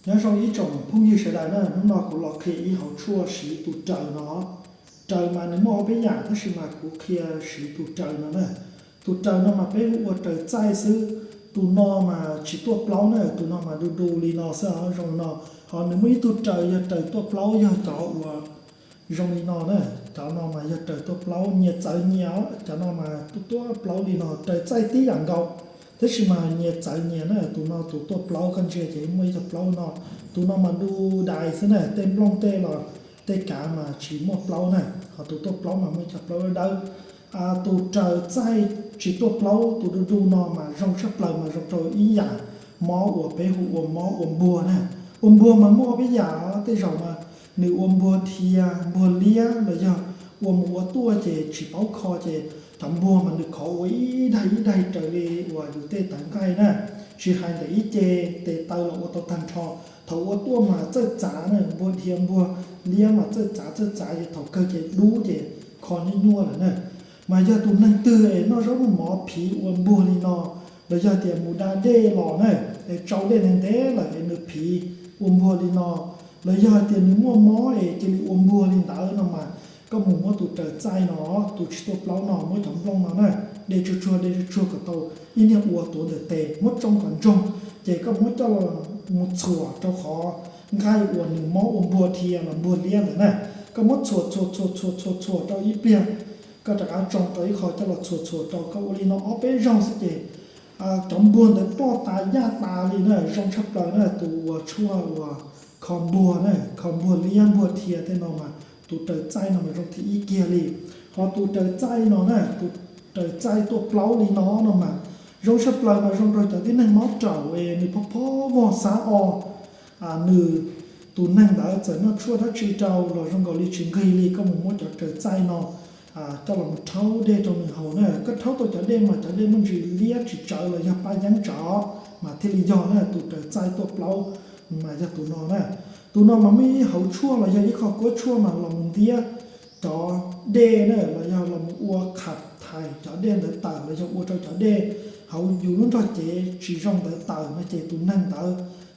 Nyob zoo ib tsoom phooj ywg sawv daws na, hnub no kuv los qhia ib hauv tshuaj siv tus raws no. Raws mas nws muaj ob peb yam tab sis mas kuv qhia siv tus raws no na. Tus raws no mas peb hu ua raws txaij xwb. Tus no mas tsis tuaj plaub na, tus no mas du du li no xwb os, zoo li no. Ho nws muaj ib tug raws yog raws tuaj plaub, yog cov uas zoo li no na. Cov no mas yog raws tuaj plaub, nyias txawv nyias os. Cov no mas tuaj tuaj plaub li no, raws txaij tib yam nkaus, tab sis mas nyias txawv nyias na. Tus no tus tuaj plaub, koj ntsia ces muaj ib co plaub no. Tus no mas du dais xwb na, tej nplooj tej los tej kav mas tsis muaj plaub na. Ho tus tuaj plaub mas muaj ib co plaub dawb dawb. Tus raws txaij tsis tuaj plaub, tus du du no mas zoo tshaj plaws mas zoo rau ib yam mob uas peb hu ua mob ua npuag na. Ua npuag mas muaj ob peb yam, tej zaum mas nws ua npuag dhia, npuag liab los yog ua mus ua tuaj ces tsis paub kho ces cov npuag mas nws khov ua ib daig ib daig raws li uas yus tej tawv nqaij na. Tsis hais ntawm ib ce, tes taw los ua tau tag nrho. Thaum ua tuaj mas txawj txav na, npuag dhia npuag liab mas txawj txav txawj txav ces thaum kawg ces dub ces kho nyuaj nyuaj lawm na. Mas yog tus neeg twg es noj zaub noj mov phiv ua npuag li no, los yog tias mus da dej los na, es tsau dej ntev ntev lawm es nws phiv ua npuag li no, los yog hais tias nws muaj mob es cia li ua npuag li ntawd no mas koj mus muab tus raws txaij no, tus tsis tuaj plaub no, muab cov nplooj no na, de tsuag tsuag de tsuag tsuag kom tau ib niag ua tuav ntawm tes, muab tsoo kom ntsoog, ces koj muab coj los mus txhuam rau qhov nqaij uas nws mob ua npuag dhia los npuag liab ntawd na. Koj muab txhuam txhuam txhuam txhuam txhuam txhuam rau ib pliag, koj rov qab tsoo rau ib qho coj los txhuam txhuam rau, koj ua li no ob peb zaug xwb ces cov npuag ntawd ploj tas yaj tas li na, zoo tshaj plaws na. Tus ua tshuaj uas kho npuag na, kho npuag liab npuag dhia tej no mas tus raws txaij no mas zoo thib ib kiag li. Ho tus raws txaij no na, tus raws txaij tuaj plaub li no no mas zoo tshaj plaws mas zoo rau cov tib neeg mob raum es nws phob phob vog xav o. Nws, tus neeg ntawd txawm noj tshuaj dab tsi rau los zoo nkaus li tsis nqig li, koj mus muab cov raws txaij no coj los mus rhaub dej rau nws haus na. Koj rhaub tau cov dej mas cov dej muaj ntsis liab tsis tsawv los yog paj yeeb tsawv mas thiaj li yog na. Tus raws txaij tuaj plaub mas yog tus no na. Tus no mas muaj ib hauv tshuaj los yog ib qho kuab tshuaj mas los mus ntiab cov dej na, los yog los mus ua kham thais cov dej ntawd tawm los yog ua rau cov dej hauv yus lub nrog cev tsis zoo ntawd tawm no ces tus neeg ntawd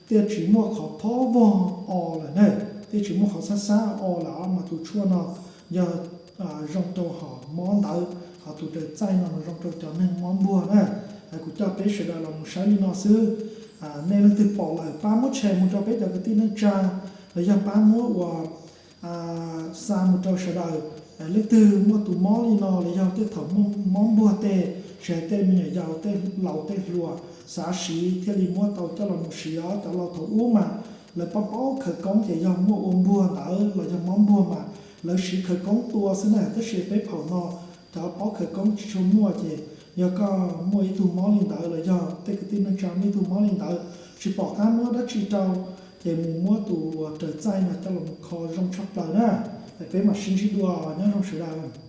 thiaj tsis muaj qhov phob vog o lawm na, thiaj tsis muaj qhov xab xab o lawm os. Mas tus tshuaj no yog zoo rau hom mob ntawd, ho tus raws txaij no mas zoo rau cov neeg mob npuag na. Kuv coj peb sawv daws los mus saib li no xwb. Nej leej twg pom lawm pab muab share mus rau peb cov kwv tij neej tsa, los yog pab muab ua xa mus rau sawv daws. Leej twg muaj tus mob li no los yog tej thaum muaj mob npuag tej, tsis hais tej me nyuam yaus, tej laus tej hluas xav siv thiaj li muab tau coj los mus siv os. Cov laus thaum ub mas lawv paub paub khawv koob ces yog muaj ua npuag ntawd los yog mob npuag mas lawv siv khawv koob tua xwb na. Tab sis peb phaum no cov paub khawv koob tsis tshua muaj ces yog koj muaj ib tug mob li ntawd los yog tej kwv tij neej tsa muaj ib tug mob li ntawd tsis pom qab muab dab tsi rau, ces mus muab tus raws txaij no coj los mus kho zoo tshaj plaws na. Peb mam sib ntsib dua, nyob zoo sawv daws.